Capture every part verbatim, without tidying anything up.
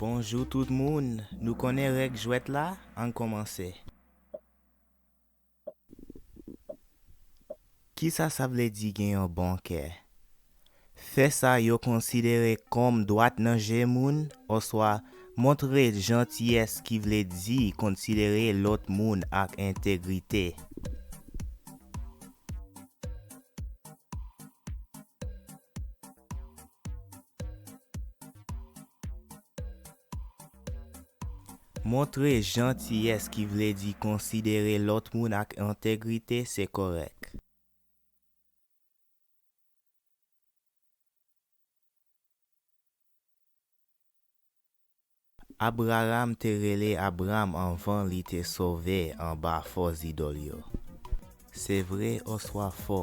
Bonjou tout moun, nou konnen règ jwèt la, ann kòmanse. Kisa sa vle di gen yon bon kè? Fè sa yo konsidere kòm dwat nan je moun, oswa montre jantiyès ki vle di konsidere lòt moun ak entegrite. Montre jantiyès ki vle di konsidere lòt moun ak entegrite se kòrèk. Abraram te rele Abram anvan li te sove anba fo zidòl yo. Se vre oswa fo?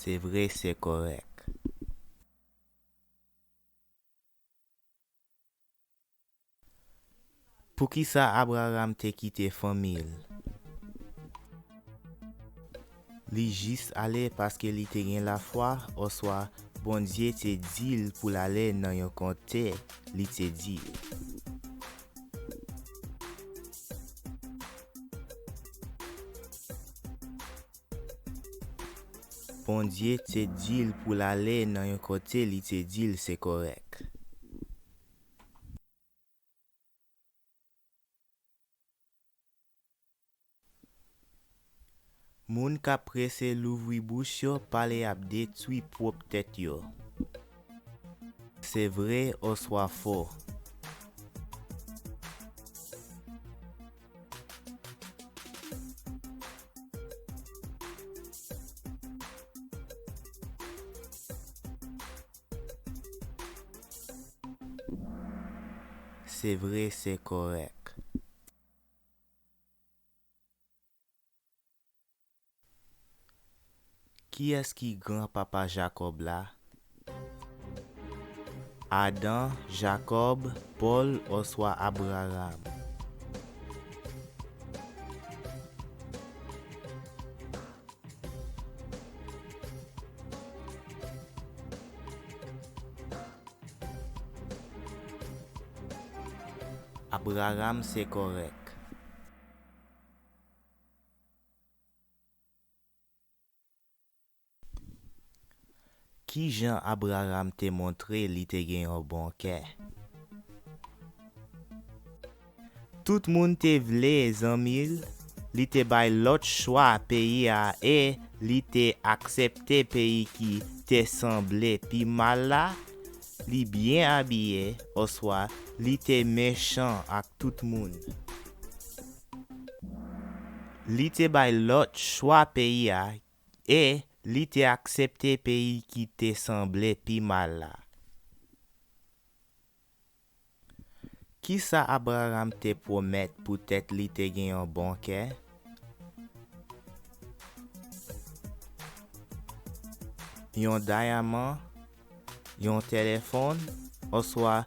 Se vre, se kòrèk. Poukisa Abraram te kite fanmi l? Li jis ale paske li te gen lafwa, oswa Bondye te di l pou l ale nan yon kote li te di l? Bondye te di l pou l ale nan yon kote li te di l se kòrèk. Moun k ap prese louvri bouch yo pale ap detwi pwòp tèt yo. Se vre oswa fo? Se vre, se kòrèk. Kiyès ki granpapa Jakòb la? Adan, Jakòb, Pòl oswa Abraram? Abraram se kòrèk. Ki jan Abraram te montre li te gen yon bon kè? Tout moun te vle zanmi l, li te bay lòt chwa peyi a e li te aksepte peyi ki te sanble pi mal la, li byen abiye, oswa li te mechan ak tout moun. Li te bay lòt chwa peyi a e li te aksepte peyi ki te sanble pi mal la. Kisa Abraram te pwomèt poutèt li te gen yon bon kè? Yon dayaman, yon telefòn, oswa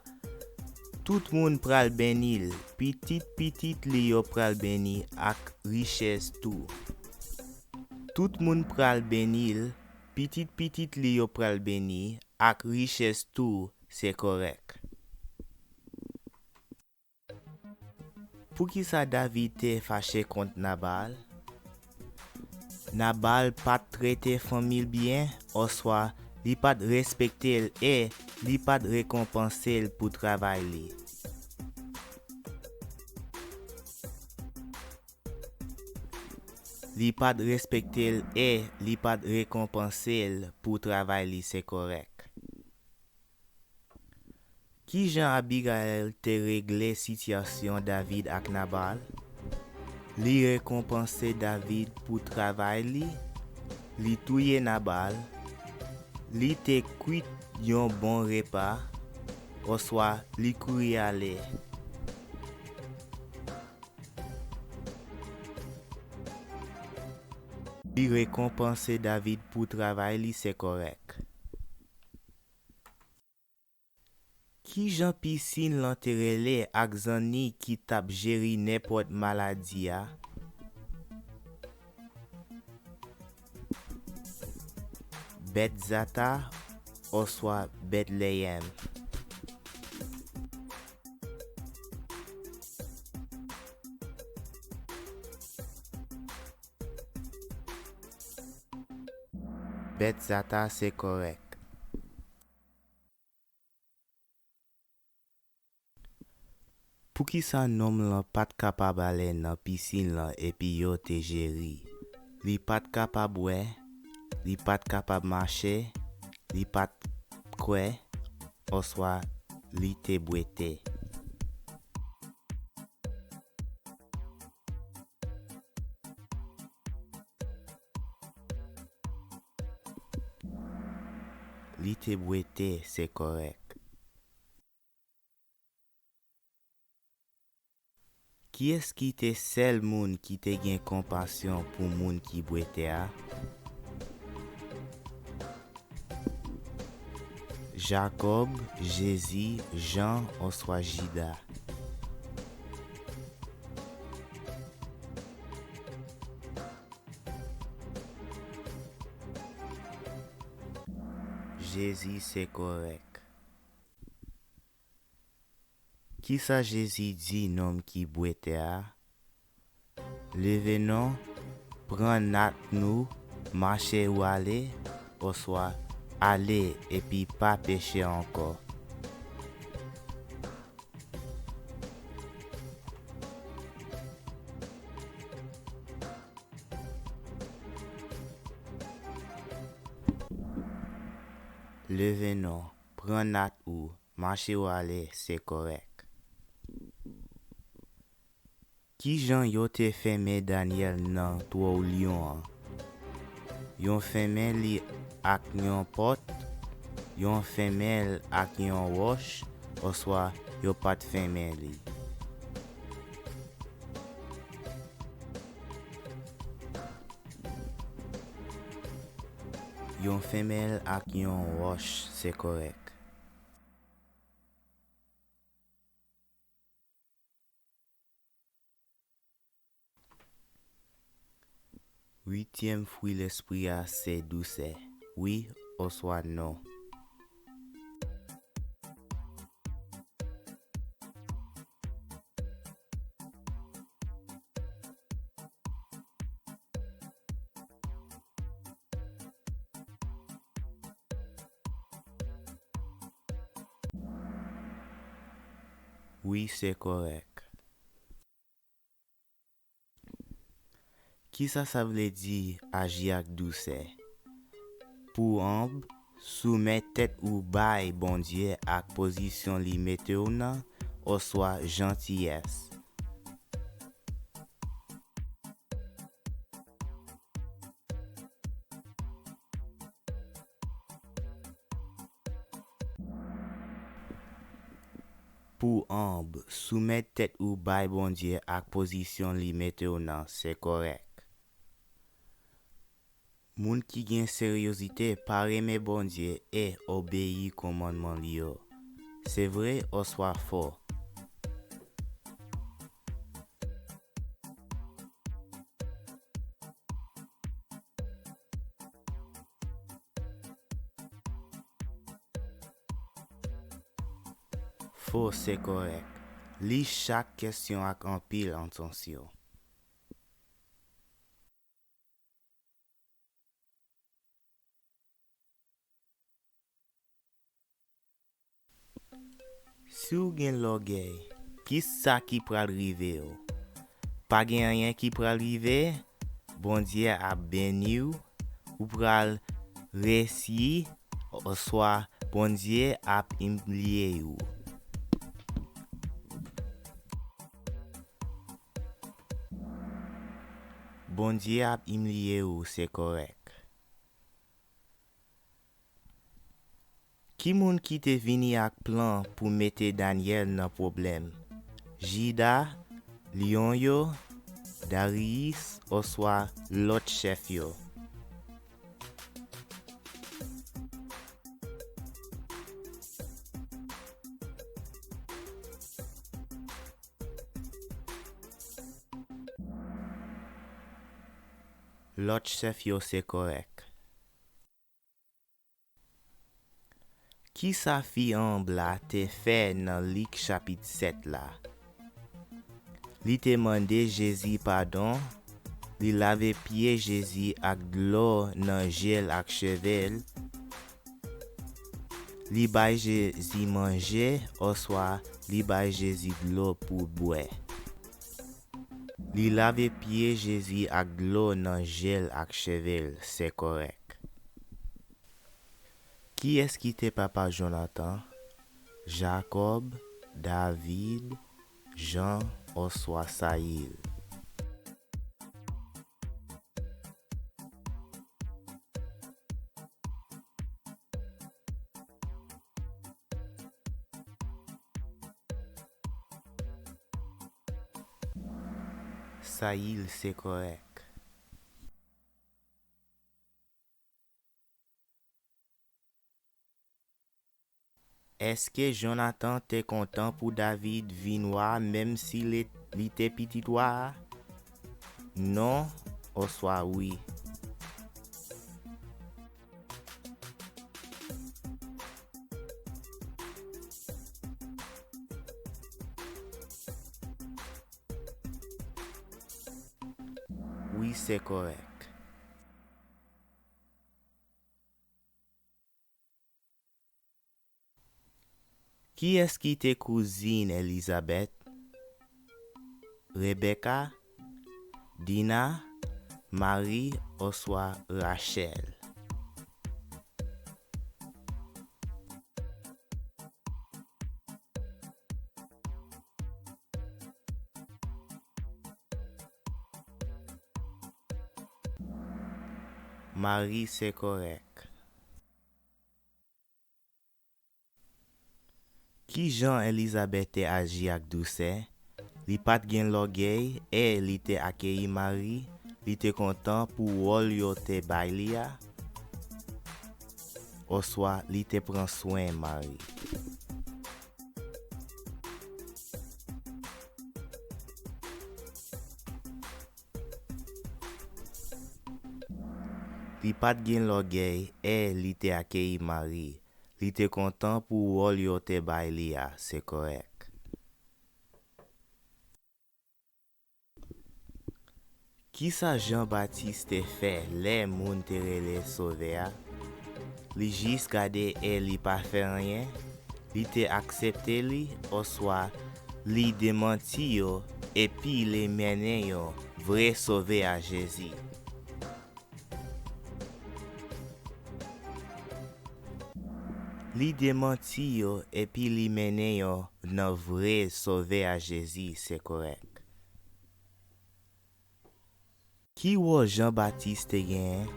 tout moun pral beni l, pitit pitit li yo pral beni ak richès tou. Tout moun pral beni l, pitit pitit li yo pral beni ak richès tou, se kòrèk. Poukisa David te fache kont Nabal? Nabal pa t trete fanmi l byen, oswa li pa t respekte l e li pa t rekonpanse l pou travay li. Li pa t respekte l e li pa t rekonpanse l pou travay li, se kòrèk. Ki jan Abigayèl te regle sitiyasyon David ak Nabal? Li rekonpanse David pou travay li, li touye Nabal, li te kwit yon bon repa, oswa li kouri ale. Li rekonpanse David pou travay li, se kòrèk. Ki jan pisin lan te rele ak zanni ki t ap jeri nenpòt maladi a? Bètzata oswa Betleyèm? Bètzata se kòrèk. Poukisa nonm lan pa t kapab ale nan pisin lan epi yo te jeri? Li pa t kapab wè, li pa t kapab mache, li pa t kwè, oswa li te bwete? Li te bwete, se kòrèk. Kiyès ki te sèl moun ki te gen konpasyon pou moun ki bwete a? Jakòb, Jezi, Jan oswa Jida? Jezi se kòrèk. Kisa Jezi di nonm ki bwete a? Leve non, pran nat nou, mache ou ale, oswa ale epi pa peche ankò? Leve non, pran nat ou, mache ou ale, se kòrèk. Ki jan yo te fèmen Danyèl nan twou lyon an? Yo fèmen li ak yon pòt, yo fèmen l ak yon wòch, oswa yo pa t fèmen li? Yo fèmen l ak yon wòch, se kòrèk. Uityèm fwi Lespri a se dousè. Wi oswa non? Wi, se kòrèk. Kisa sa vle di aji ak dousè? Pou anb, soumèt tèt ou bay Bondye ak pozisyon li mete w nan, oswa jantiyès? Pou anb, soumèt tèt ou bay Bondye ak pozisyon li mete w nan, se kòrèk. Moun ki gen seryozite pa renmen Bondye e obeyi kòmandman li yo. Se vre oswa fo? Fo, se kòrèk. Li chak kesyon ak anpil atansyon. Si w gen lògèy, kisa ki pral rive w? Pa gen anyen ki pral rive. Bondye ap beni w. Ou pral resi, oswa Bondye ap imilye w. Bondye ap imilye w, se kòrèk. Ki moun ki te vini ak plan pou mete Danyèl nan pwoblèm? Jida, lyon yo, Dariyis, oswa lòt chèf yo? Lòt chèf yo se kòrèk. Kisa fi an bla te fè nan Lik chapit sèt la? Li te mande Jezi padon, li lave pye Jezi ak dlo nan je l ak cheve l, li bay Jezi manje, oswa li bay Jezi dlo pou bwè. Li lave pye Jezi ak dlo nan je l ak cheve l, se kòrèk. Kiyès ki te papa Jonatan? Jakòb, David, Jan, oswa Sayil? Sayil se kòrèk. Èske Jonatan te kontan pou David vin wa menm si li, li te pitit wa a? Non oswa wi? Wi, se kòrèk. Kiyès ki te kouzin Elizabèt? Rebeka, Dina, Mari oswa Rachèl? Mari se kòrèk. Ki jan Elizabèt te aji ak dousè? Li pa t gen lògèy e li te akeyi Mari, li te kontan pou wòl yo te bay li a, oswa li te pran swen Mari? Li pa t gen lògèy e li te akeyi Mari. Li te kontan pou wòl yo te bay li a, se kòrèk. Kisa Jan Batis te fè lè moun te rele Sovè a? Li jis gade e li pa fè anyen? Li te aksepte li, oswa li demanti yo epi li mennen yo vre Sovè a, Jezi? Li demanti yo epi li mennen yo nan vre Sovè a, Jezi, se kòrèk. Ki wòl Jan Batis te genyen?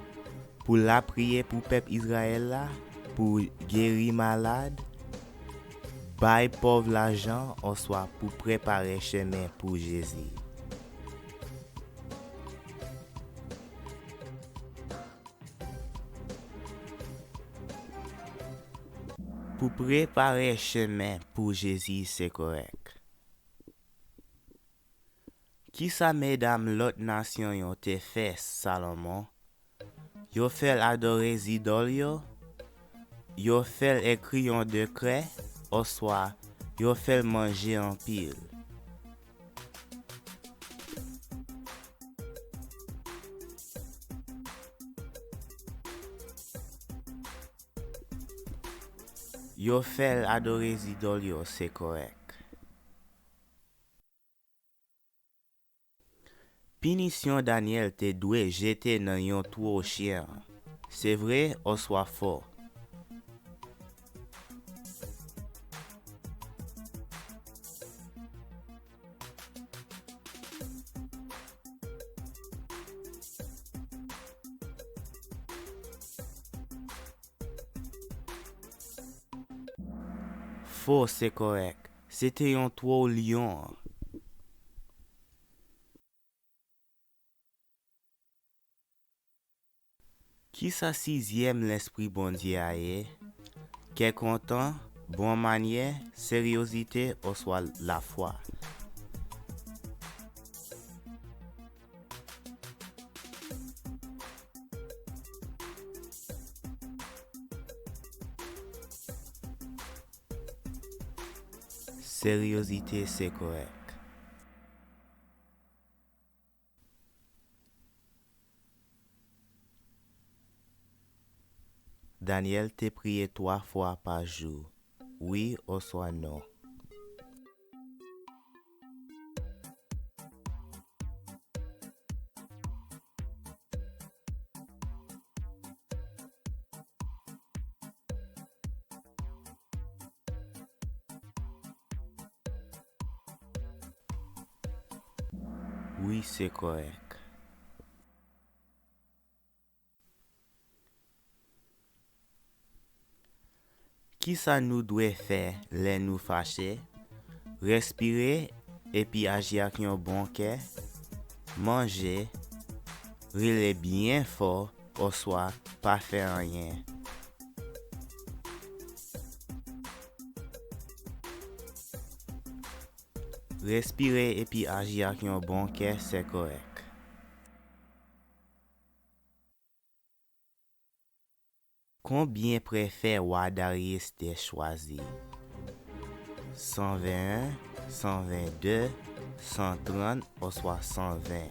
Pou l ap priye pou pèp Izrayèl la, pou geri malad, bay pòv lajan, oswa pou prepare chemen pou Jezi? Pou prepare chemen pou Jezi, se kòrèk. Kisa medam lòt nasyon yo te fè Salomon? Yo fè l adore zidòl yo? Yo fè l ekri yon dekrè? Oswa yo fè l manje anpil? Yo fè l adore zidòl yo, se kòrèk. Pinisyon Danyèl te dwe jete nan yon two chen an. Se vre oswa fo? Fo, se kòrèk. Se te yon two lyon an. Kisa sizyèm Lespri Bondye a ye? Kè kontan, bon manyè, seryozite, oswa lafwa? Seryozite se kòrèk. Danyèl te priye twa fwa pa jou, wi oswa non. Wi, se kòrèk. Kisa nou dwe fè lè nou fache? Respire epi aji ak yon bon kè. Manje, rele byen fò, oswa pa fè anyen. Respire epi aji ak yon bon kè, se kòrèk. Konbyen prefè wa Daryis te chwazi? San venn en, san venn de, san trant oswa san ven?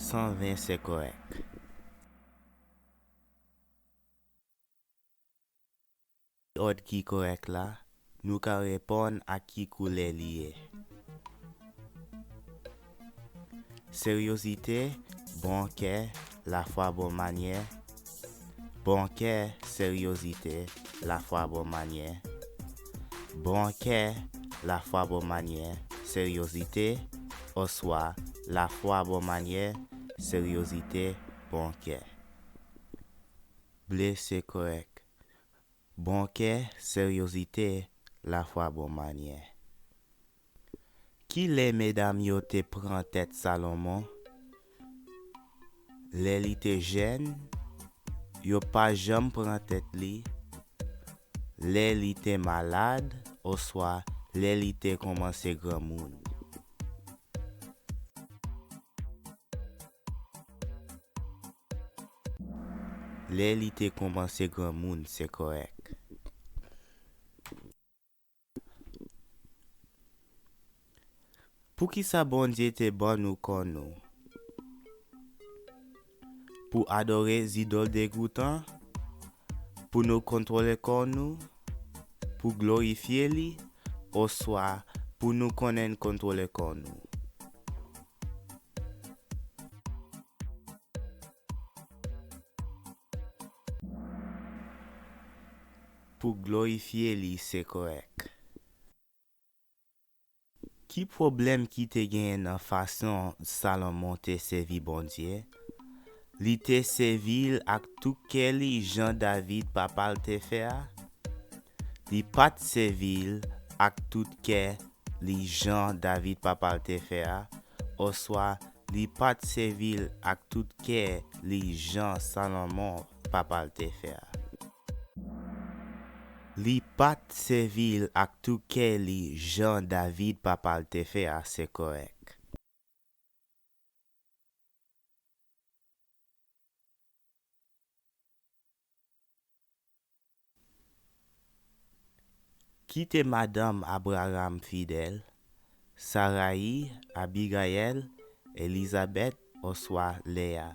San ven se kòrèk. Òd ki kòrèk la, nou ka reponn ak ki koulè li ye. Seryozite, bon kè, lafwa, bon manyè. Bon kè, seryozite, lafwa, bon manyè. Bon kè, lafwa, bon manyè, seryozite, oswa lafwa, bon manyè, seryozite, bon kè. Ble se kòrèk. Bon kè, seryozite, lafwa, bon manyè. Kilè medam yo te pran tèt Salomon? Lè li te jèn, yo pa janm pran tèt li. Lè li te malad, oswa lè li te kòmanse granmoun. Lè li te kòmanse granmoun, se kòrèk. Poukisa Bondye te ban nou kò nou? Pou adore zidòl degoutan? Pou nou kontwole kò nou? Pou glorifye li? Oswa pou nou konnen kontwole kò nou? Pou glorifye li, se kòrèk. Ki pwoblèm ki te genyen nan fason Salomon te sèvi Bondye? Li te sèvi l ak tout kè li, jan David, papa l, te fè a? Li pa t sèvi l ak tout kè li, jan David, papa l, te fè a? Oswa li pa t sèvi l ak tout kè li, jan Salomon, papa l, te fè a? Li pa t sèvi l ak tout kè li, jan David, papa l, te fè a, se kòrèk. Ki te madanm Abraram fidèl? Sarayi, Abigayèl, Elizabèt oswa Leya?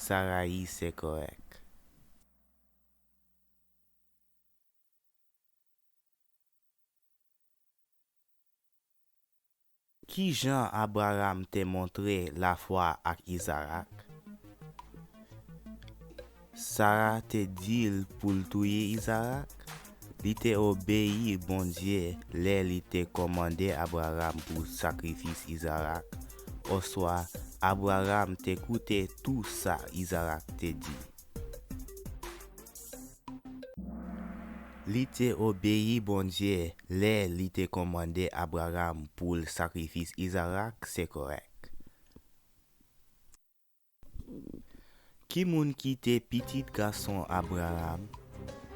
Sarayi, se kòrèk. Ki jan Abraram te montre lafwa ak Izarak? Sara te di l pou l touye Izarak. Li te obeyi Bondye lè li te kòmande Abraram pou sakrifis Izarak, oswa Abraram te koute tou sa Izarak te di. Li te obeyi Bondye lè li te kòmande Abraram pou l sakrifis Izarak, se kòrèk. Ki moun ki te pitit gason Abraram?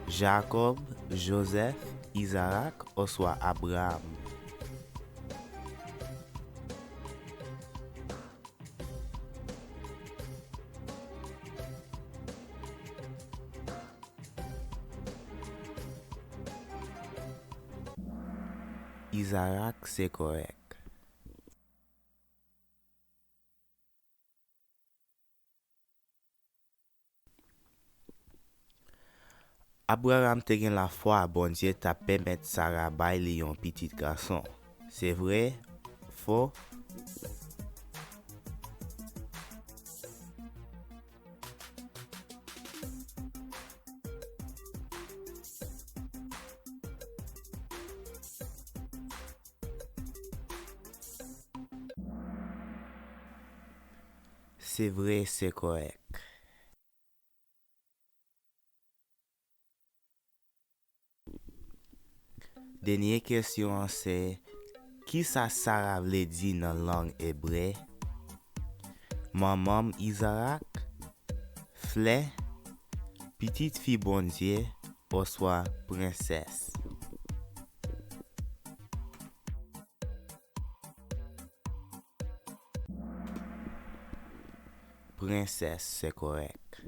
Jakòb, Jozèf, Izarak, oswa Abraram? Izarak, se kòrèk. Abraram te gen lafwa Bondye t ap pèmèt Sara bay li yon pitit gason. Se vre? Fo? Se vre, se kòrèk. Dènye kesyon an se, kisa Sara vle di nan lang ebre? Manman m Izarak, flè, pitit fi Bondye, oswa prensès? Prensès, se kòrèk.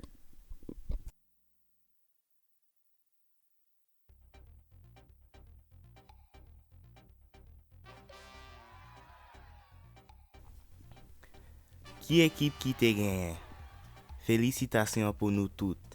Ki ekip ki te genyen? Felisitasyon pou nou tout.